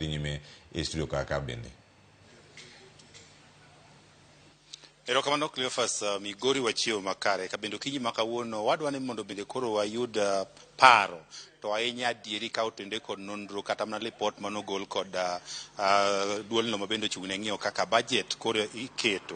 Nyime e studio kaka bende. Erokamano Cleophas, Migori wachiewo makare ka bende okinyi ma kawuono wadwa ni mondo bende koro wayud paro to ahinya adieri ka otende kod nonro kata mana lipot manogol kod duolno ma bende ochung' ne ng'iyo kaka budget koro iketo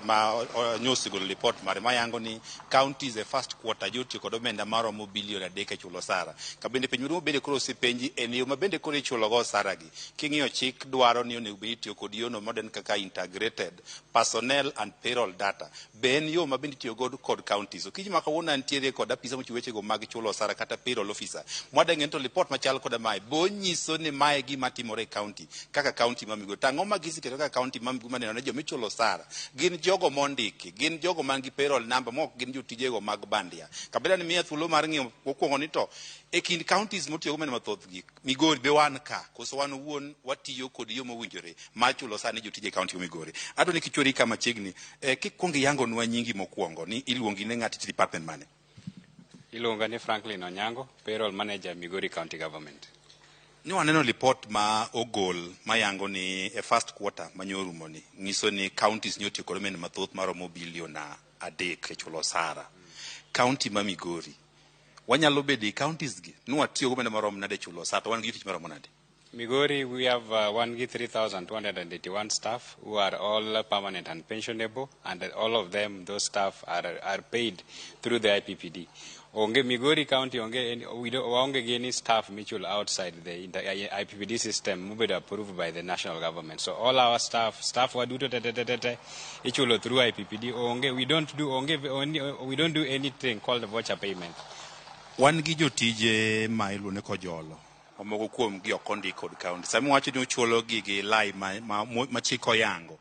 ma nyosegolo lipot mare mayango ni counties e first quarter jotiyo kod omenda maromo bilion 3 e chulo osara. Ka bende penjo maduong' bende koro osepenji en yo ma bende koro ichulo go osara gi. King'iyo chik dwaro ni onego bed itiyo kod yono modern kaka integrated personnel and payroll data. Be en yo ma bende itiyo godo kod counties. Okinyi ma kawuono antiere kod apisa mochiwo wechego mag chulo osara kata payroll officer. Mwadeng'e ni to lipot machal koda mae bo nyiso ni mae gima timore e county kaka county ma Migori. To ang'o ma giseketo kaka county ma Migori maneno ni jomichulo osara gin jogo mondiki, gin jogo man gi payroll number mok gin jotijego mag bandia. Kabila ni miya thuolo mar ng'iyo mokwongo ni to e kind counties motiyo go omenda mathoth gi Migori be wan ka koso wan owuon watiyo kod yo mowinjore mar chulo osara ne jotije e county ma Migori. Adwa ni kichweri ka machiegni kikwongo iyangonwa nyingi mokwongo ni iluongi ne ng'at department mane? Iluonga ni Franklin Onyango, payroll manager, Migori County Government. Ni waneno lipot ma ogol mayango ni e first quarter manyorumo ni nyiso ni counties nyotiyo kod omenda mathoth maromo bilion 3 e chulo osara. County ma Migori wanyalo bedo e counties gi ni watiyo go omenda maromo nade e chulo osara to wan gi jotich maromo nade? Migori, we have 1,3,281 staff who are all permanent and pensionable, and all of them, those staff are paid through the IPPD. Onge Migori County, onge any, we don't, waonge gi any staff michulo outside the IPPD system mobedo approved by the national government. So all our staff, staff waduto te te te te te, ichulo through IPPD. Onge, we don't do, onge, only, we don't do anything called voucher payment. Wan gi jotije ma iluongo ni kojolo. Moko kuom gi ok ondik kod county. Sama iwacho ni uchulo gi gi lai ma chik oyango.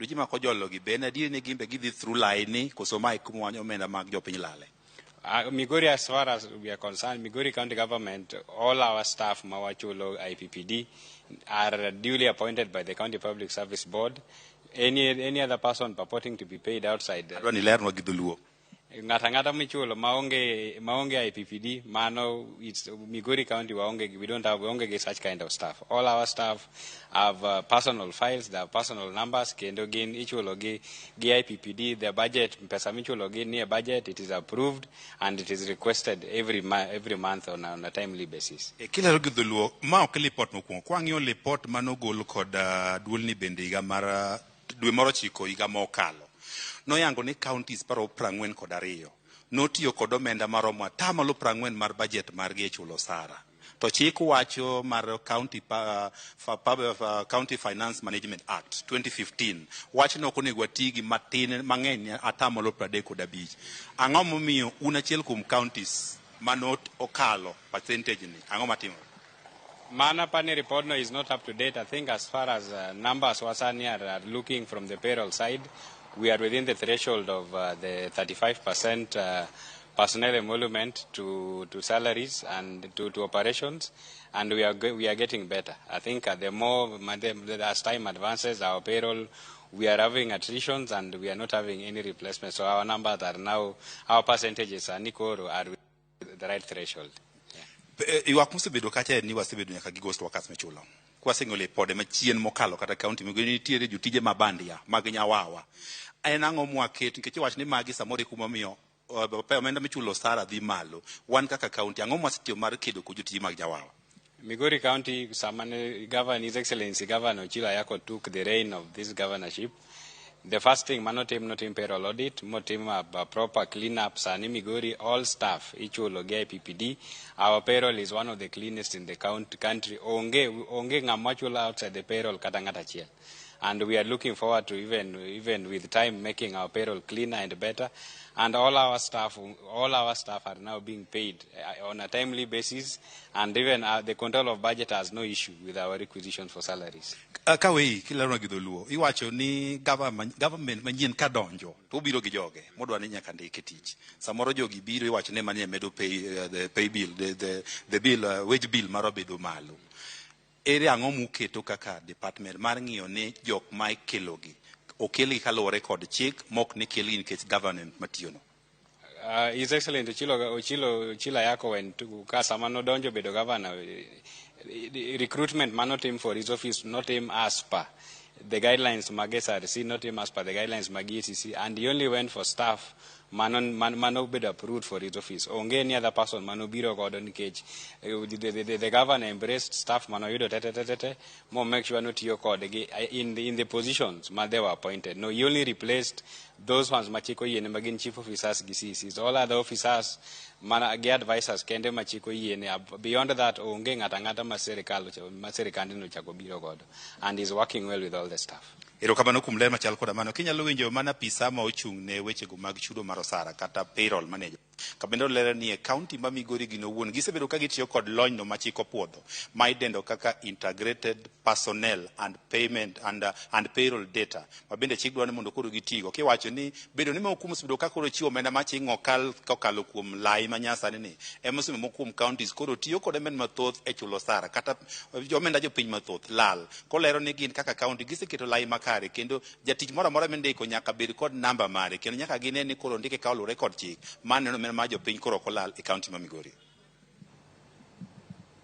Jotije ma kojolo gi be en adier ni gin be gidhi through lai ni koso mae kuma omenda mag jopiny lale? Migori, as far as we are concerned, Migori County Government, all our staff mawachulo IPPD are duly appointed by the County Public Service Board. Any other person purporting to be paid outside the Adwa ni lernwa gi dholuo. Ng'ato ang'ata michulo maonge IPPD, mano it's Migori County waonge, we don't have, waonge gi such kind of staff. All our staff have personal files, they have personal numbers, kendo gin ichulo gi IPPD, their budget, pesa michulo gi nie budget, it is approved and it is requested every month on a timely basis. E, kilero gi dholuo, ma ok lipot mokwongo. Kwang'iyo lipot manogol kod duolni bende higa mar dwe mar 9 higa mokalo. Noyango ni counties paro 42 notiyo kod omenda maromo 40% mar budget margi e chulo osara. To chik wacho mar County Finance Management Act 2015 wacho ni ok onego wati gi matin mang'eny 35%. Ang'o momiyo un achiel kuom counties mano okalo percentage ni? Ang'o matimore? Mana pani report no is not up to date. I think as far as numbers wasani are looking from the payroll side, we are within the threshold of the 35% personnel emolument to salaries and to operations, and we are getting better. I think the more as time advances, our payroll, we are having attritions and we are not having any replacement. So our numbers are now, our percentages are nikoro are with the right threshold. Ywak mosebedo kacha en ni wasebedo nyaka gi ghost workers michulo. Kwaseng'iyo lipode machien mokalo kata county Migori nitiere jotije ma bandia mag nyawawa. En ang'o mwaketo nikech iwacho ni magi samoro e kuma omiyo omenda michulo osara dhi malo. Wan kaka county ang'o mwasetiyo mar kedo kod jotije mag nyawawa? Migori County, sama ne Governor, His Excellency Governor Ochilo Ayacko took the reign of this governorship, the first thing manotim, notim payroll audit, motim a proper clean up. Sani Migori, all staff ichulo gi IPPD. Our payroll is one of the cleanest in the country. Onge ng'ama chulo outside the payroll kata ng'at achiel. And we are looking forward to even with time making our payroll cleaner and better. And all our staff are now being paid on a timely basis, and even the control of budget has no issue with our requisitions for salaries. Kawei kilero gi dholuo iwacho ni government manyien kadonjo to obiro gi joge modwa ni nyaka ndike tich. Samoro jogi biro iwacho ni manie medo pay, the pay bill, the bill, wage bill marwa bedo malo. Ere ang'o muketo kaka department mar ng'iyo ni jok ma ikelogi okelgi kaluwore kod chik mok ni kelgi nikech government matiyono? His Excellency Ochilo Ayacko when to, ka sama nodonjo bedo governor, Recruitment manotim for his office notim as per the guidelines mag SRC, notim as per the guidelines mag EACC, and he only went for staff mano bedo approved for his office. Onge any other person manobiro godo nikech the governor embraced staff manoyudo te te te te te mo make sure notiyo kodgi in the positions ma they were appointed. No, he only replaced those ones ma chik oyiene ma gin chief officers gi CCs. All other officers mana gi advisors kende ma chik oyiene. Beyond that, onge ng'ato ang'ata ma sirikal ma sirikandno ochako biro godo, and is working well with all the staff. Erokamano kuom ler machal koda mano. Kinyalo winjo mana apisa ma ochung' ne wechego mag chudo mar osara kata payroll manager. Kabende olero ni e kaunti ma Migori gino owuon gisebedo ka gitiyo kod lonyno ma chik opuodho ma idendo kaka integrated personnel and payment and payroll data ma bende chik dwaro ni mondo koro gitigo. Kiwacho ni bedo ni moko kuom osebedo ka koro chiwo omenda ma ching okal kokalo kuom lai ma nyasani ni ema osemiyo moko kuom counties koro tiyo kod omenda mathoth e chulo osara kata omenda jopiny mathoth lal. Kolero ni gin kaka county giseketo lai makare kendo jatich moro amora mindiko nyaka bed kod namba mare kendo nyaka gine ni koro ondike ka oluwore kod chik. Mano en omenda mar jopiny koro ok olal e county ma Migori.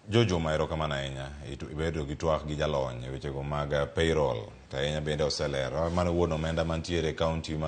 Jojuma, erokamano ahinya. Ibedo gi twak gi jalony e wechego mag payroll to ahinya bende oselero mano wuon omenda mantiere e kaunti ma